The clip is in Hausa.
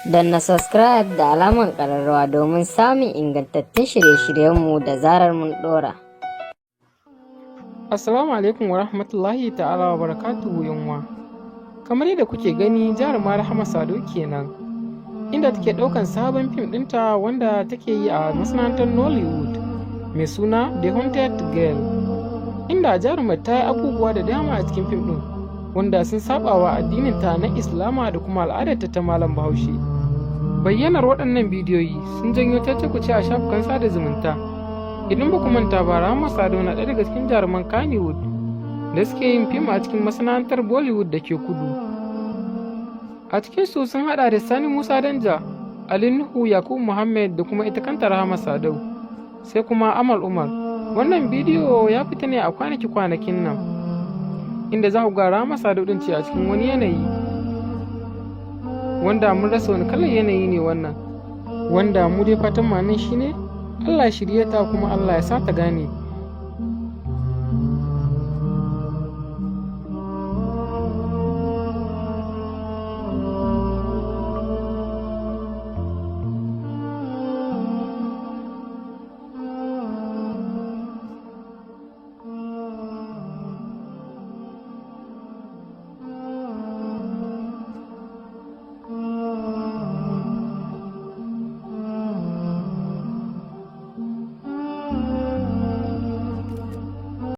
Danna subscribe da alamar ƙararrawa domin samun ingantattun shirye-shiryenmu da zarar mun ɗora. Assalamu alaikum wa rahmatullahi ta'ala wa barakatuhu, yan'uwa. Kamar yadda kuke gani, jaruma Rahama Sadau kenan, inda take ɗaukan sabon fim ɗinta wanda take yi a masana'antar Nollywood mai suna The Haunted Girl. Inda jarumar ta yi abubuwa da dama a cikin fim ɗin wanda sun saɓawa addininta na Islama da kuma al'adarta ta Malam Bahaushe. Bayyanar waɗannan bidiyoyi sun janyo cece-kuce a shafukan sada zumunta. Idan ba ku manta ba, Rahama Sadau na ɗaya daga cikin jaruman Kannywood da suke yin fim a cikin masana'antar Bollywood da ke kudu. A cikin su sun haɗa da Sani Musa Danja, Ali Nuhu, Yakubu Muhammad da kuma ita kanta Rahama Sadau, sai kuma Amal Umar. Wannan bidiyo ya fita ne a kwanaki-kwanakin nan, inda za ku ga Rahama Sadau ɗin ce a cikin wani yanayi wanda mun rasa wani kalar yanayi ne wannan. Wanda mu dai fatan mu nan shine Allah ya shirye ta, kuma Allah ya sa ta gane.